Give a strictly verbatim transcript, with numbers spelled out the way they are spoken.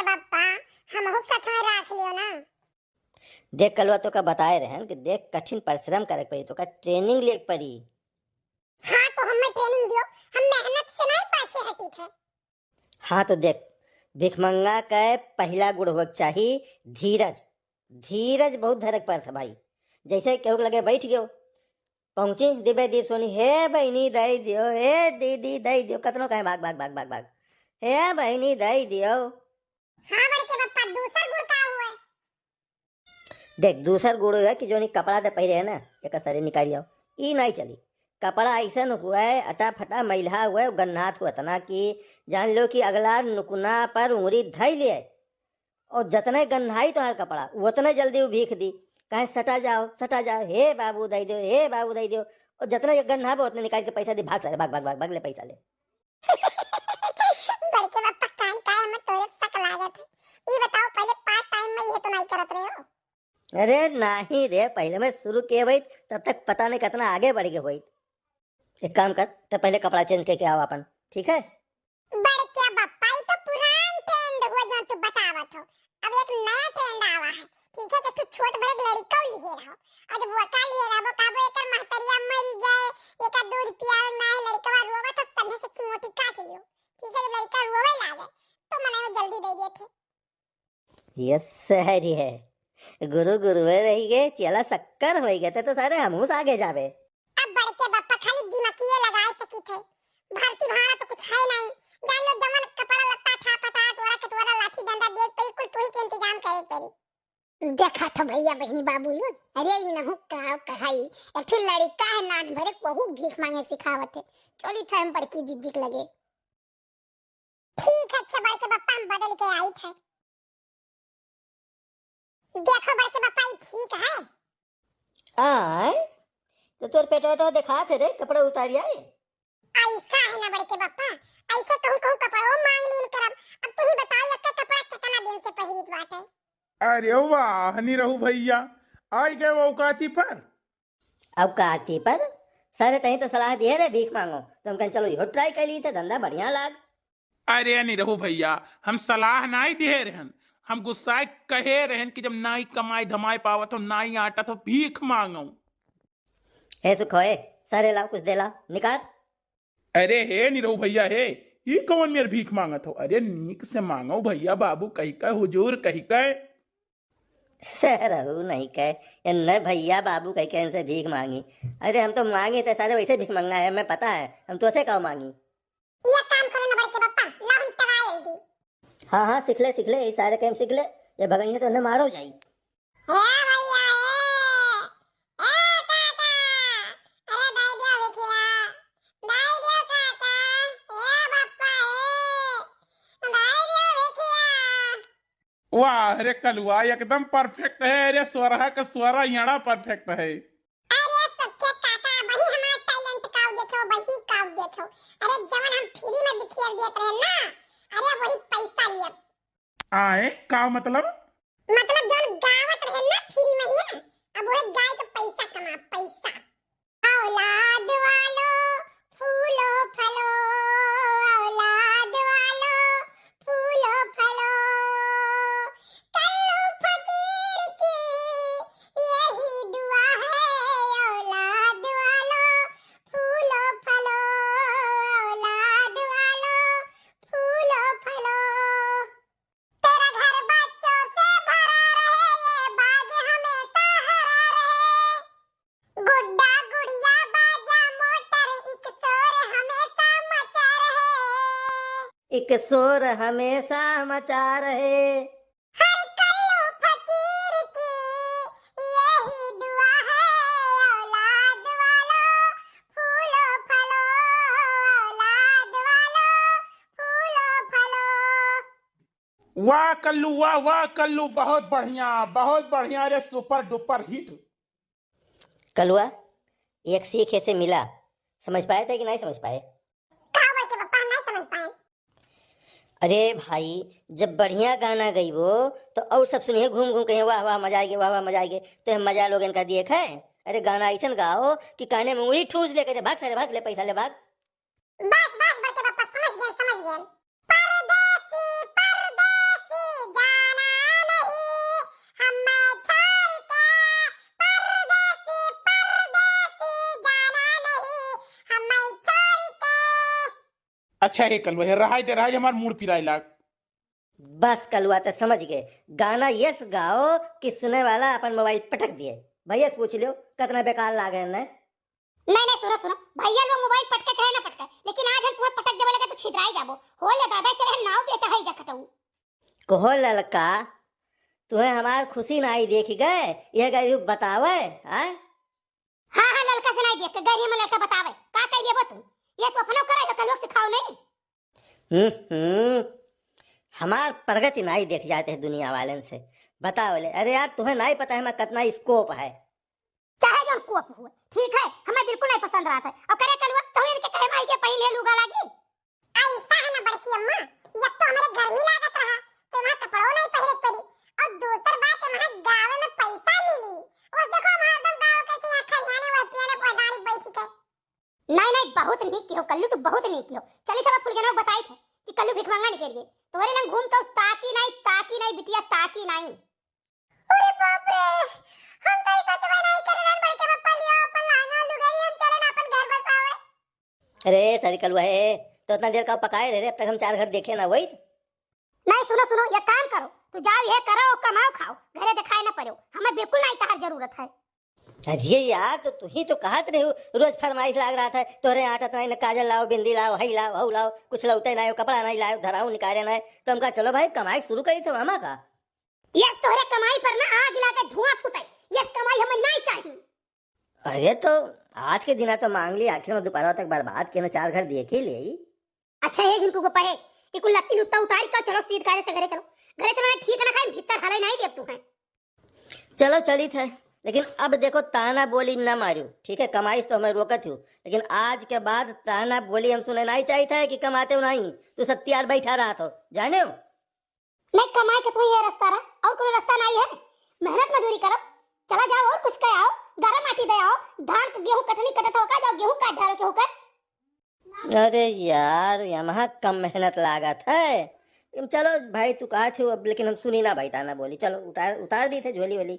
बप्पा, हमहू के साथ में राख लियो ना। देख कलुआ, तोका बताए रहन कि देख, कठिन परिश्रम करे के पड़ी, तोका training लेके पड़ी। हाँ, तो हमें training दियो, हम मेहनत से नहीं पाछे हटी थे। हाँ तो देख, भिखमंगा के पहिला गुण होवे के चाही धीरज। धीरज बहुत धरे के पड़त है भाई। जैसे केहू के लगे बैठ गयो, पहुँची दिबे दीप सोनी, "हे बहिनी दई दियो, हे दीदी दई दियो", कतनो कहे भाग भाग भाग भाग भाग, "हे बहिनी दई दियो।" हाँ बड़के बप्पा, दूसर गुण का हुए? देख, दूसर गुण है कि जोनी कपड़ा दे पहिरे है ना, एक सारे निकाल आओ, ई नहीं चली। कपड़ा ऐसन हुए, अटा फटा मैला हुए, गन्हात हुए इतना कि जान लो कि अगला नुकना पर उंगली धई ले, और जतने गन्हाई तोहार कपड़ा, उतने जल्दी वो भीख दी, कहे, "सटा जाओ, सटा जाओ, हे बाबू दई दो, हे बाबू दई दो।" और जतने गन्हाबो उतने निकाल के पैसा दी, "भाग सारे, भाग, भाग, भाग, भाग, ले पैसा ले।" बड़के बप्पा, कान का हमें तोरे शक लागत है। ई बताओ, पहले part time में ये तो नहीं करत रहे हो? अरे नाही रे, पहले मैं शुरू किए भाई, तब तक पता नहीं कितना आगे बढ़ गए होई। एक काम कर, तो पहले कपड़ा change करके आओ अपन, ठीक है? बड़के बप्पा, ई तो पुरान trend हुआ जो तू बतावत हो। अब एक नया trend आवा है, ठीक है, कि तू छोट बड़े लड़का लिए रहो, और जब वका लिए रहबो, कहबो, "एकर महतरिया मर गए, एकर दूध पियावे में लड़कवा रोवे, तो तन्ने से चिमोटी काट लियो।" ठीक है, जब लड़का रोवे लागे, तो मने में जल्दी दे देते। ये सही है, गुरु गुरुवे रही गए, चेला शक्कर होई गए, तो सारे हमहू से आगे जावे। अब बड़के बप्पा खाली दिमागिए लगाए सकी थे, भर्ती भाड़ा तो कुछ है नहीं। जान लो, जवन कपड़ा लत्ता, ठा पटा, टोरा कटोरा, लाठी डंडा, देख परी, कुल तू ही के इंतजाम करे परी। देखा था भैया बहिनी बाबू लोग, अरे इनहू का कहाई, एक ठो लड़का है नान भरे, वहू भीख मांगे सिखावत है। चली था हम बड़की जिज्जी के लगे। ठीक है, अच्छा बड़के बप्पा, हम बदल के आई थे। देखो बड़के बप्पा, ई ठीक है? आय, तो तोर पेट वेटवा देखात है रे, कपड़ा उतारी आए। ऐसा है ना बड़के बप्पा, ऐसे कहूँ कहूँ कपड़ो मांग लीन करब। अब तू ही बताओ, एक कपड़ा कितना दिन से पहिरित बाटे? अरे वाह निरहू भैया, आई गए औकाती पर। औकाती पर? सारे तहीं तो सलाह दिए रे भीख मांगो, तो हम कहें चलो इहो try कर ली थे, धंधा बढ़िया लाग। अरे निरहू भैया, हम सलाह नाई दिए रहन, हम गुस्साए कहे रहन कि जब नाई कमाए धमाए पावत हो, नाई आटत हो, भीख मांगो। हे सुखोए, सारे लाओ, कुछ दे लाओ, निकाल। अरे हे निरहू भैया हे, ई कौन मेर भीख मांगत हो? अरे नीक से मांगो भैया बाबू कहि के, हुजूर कहि के। सरहू नहीं कहे, इन्ने भैया बाबू कहि के इनसे भीख मांगी। अरे हम तो मांगी थे सारे, वैसे भीख मंगा है, हमें पता है, हम तो से कहो मांगी। ये काम करो ना बड़के बप्पा, ला हम तवायल दी। हाँ हाँ, सीख ले सीख ले, ये सारे काम सीख ले, ये भगइया तो उन्हें मारो जाई। ए भैया, ए, ए काका, अरे दई दियो भिखिया, दई दियो काका, ए बप्पा, ए, दई दियो भिखिया। वाह रे कलुआ, एकदम perfect है रे, स्वरहा का स्वरा यड़ा perfect है। अरे सच्चे काका, वही हमार talent काऊ देखो, वही काऊ देखो। अरे जवन हम free में बिखिया देत रहे ना, अरे वही पैसा लियत। आए, का मतलब? मतलब जौन गावत रहे ना free में ही, अब वही गाय के पैसा कमा, पैसा। औलाद वालो फूलो फलो, औलाद वालो फूलो फलो, कल्लू फकीर की यही दुआ है, औलाद वालो फूलो फलो, औलाद वालो फूलो फलो। तेरा घर बच्चों से भरा रहे, ये बाग हमेशा हरा रहे। गुड्डा गुड़िया बाजा मोटर, एक शोर हमेशा मचा रहे। एक शोर हमेशा मचा रहे। हर कल्लू फकीर की यही दुआ है, औलाद वालो फूलो फलो, औलाद वालो फूलो फलो। वाह कल्लू, वाह, वाह कल्लू, बहुत बढ़िया, बहुत बढ़िया रे, super duper hit। कलुआ, एक सीख ऐसे मिला, समझ पाए थे कि नहीं समझ पाए? का बड़के बप्पा, हम नहीं समझ पाए। अरे भाई, जब बढ़िया गाना गइबो तो और सब सुनिए, घूम घूम कहिए, "वाह वाह, मजा आइगे, वाह वाह, मजा आइगे।" तो हम मजा लोगन का दिए खाए। अरे गाना ऐसन गाओ कि काने में उंगली ठूंस ले, कहे, "भाग सारे भाग, ले पैसा ले भाग।" बस बस बड़के बप्पा, समझ गए, समझ गए। परदेसी, परदेसी। अच्छा हे कलुआ, हे रहाई दे, रहाई दे, हमार मूड़ पिराए लाग। बस कलुआ, ते समझ गए, गाना यस गाओ कि सुने वाला अपन मोबाइल पटक दिए। भैया से पूछ लियो कितना बेकार लागे ने। नहीं नहीं, सुनो सुनो, भैया लोग मोबाइल पटके चाहे ना पटके, लेकिन आज हम तुम्हें पटक देवे लगे तो छिदराई जाबो। हो ले दादा, चले हम नाव बेचा है जा खटऊ। कहो ललका, तुहे हमार खुशी नाई देखी गए, यह गरीब बतावे, आय? हाँ हाँ, ललका से नाई देख के गरीब में ललका बतावे, का कह लेबो तू? ये तू अपनो करे हो, कलुआ सिखाओ नहीं। हम्म, हमार प्रगति नाई देख जाते हैं दुनिया वालन से। बताओ ले, अरे यार, तुम्हें नाई पता है मैं कितना स्कोप है। चाहे जौन कोप हुए, ठीक है, हमें बिल्कुल नहीं पसंद रहत है। और करे कलुआ, तू इनके कहे माई के पहले लुगा लागी। ऐसा है ना बड़की अम्मा, एक तो हमरे गर्मी लागत रहा, तो वहाँ कपड़ो नहीं पहरे पड़ी, और दूसर बात वहाँ गाँव में पैसा मिली। और देखो हम हरदम गाँव के यहाँ खरियाने और पियाने पर डाड़ी बैठी के। नहीं नहीं, बहुत नीक किहो कल्लू, तू बहुत नीक किहो। चली सब फुलगेना बताई थे कि कल्लू भिखमंगा निकल गए, तोहरे लंग घूम के ताकी नहीं, ताकी नहीं बिटिया, ताकी नहीं। अरे बाप रे, हम तो ई सोचबे नहीं करे रहन, बड़के पप्पा लियो अपन लहंगा लुगरी, हम चले ना अपन घर बसावे। अरे सरी कलुआ है, तो इतना देर का पकाए रहे रे, अब तक हम चार घर देखे ना वही। नहीं, सुनो सुनो, ये काम करो, तू जाओ ये करो, कमाओ खाओ, घरे दिखाए ना पड़ो, हमें बिल्कुल नहीं तहार जरूरत है। अरे यार, तो तू ही तो कहत रहे हो, रोज फरमाइश लाग रहा था, तोरे आटत नहीं, न काजल लाओ, बिंदी लाओ, हई लाओ, हऊ लाओ, कुछ लौटे नहीं हो, कपड़ा नहीं लाओ, धराऊ निकाले नहीं, तो हम कहा चलो भाई कमाई शुरू करी थे मामा का। यस, तोहरे कमाई पर ना आग लागे धुआं फूटे। यस, कमाई हमें नहीं चाहिए। अरे तो आज के दिना तो मांग ली, आखिर में दोपहर तक बर्बाद के ना चार घर देख ही ले। अच्छा, ये जिनको को पहे कि कुल लत्ती लुत्ता उतारी के चलो सीध कायदे से घरे चलो। घरे चलो ना, ठीक ना खाए, भीतर हले नहीं देव तू है। चलो चली थे, लेकिन अब देखो ताना बोली ना मारू, ठीक है? कमाई तो हमें रोकत हो, लेकिन आज के बाद ताना बोली हम सुने नहीं चाहिए थे कि कमाते हो नहीं, तू सब तियार बैठा रहा था, जाने हो? नहीं कमाए के तो ये रास्ता रहा, और कोनो रास्ता नहीं है। मेहनत मजूरी करो, चला जाओ और कुछ कह आओ, गरम आटी दे आओ, धान के गेहूं कटनी कटत हो का, जाओ गेहूं काट डालो केहू का। अरे यार, यहाँ कम मेहनत लागत है। लेकिन चलो भाई, तू कहा थे अब, लेकिन हम सुनी ना भाई ताना बोली। चलो उतार, उतार दी थे झोली वोली।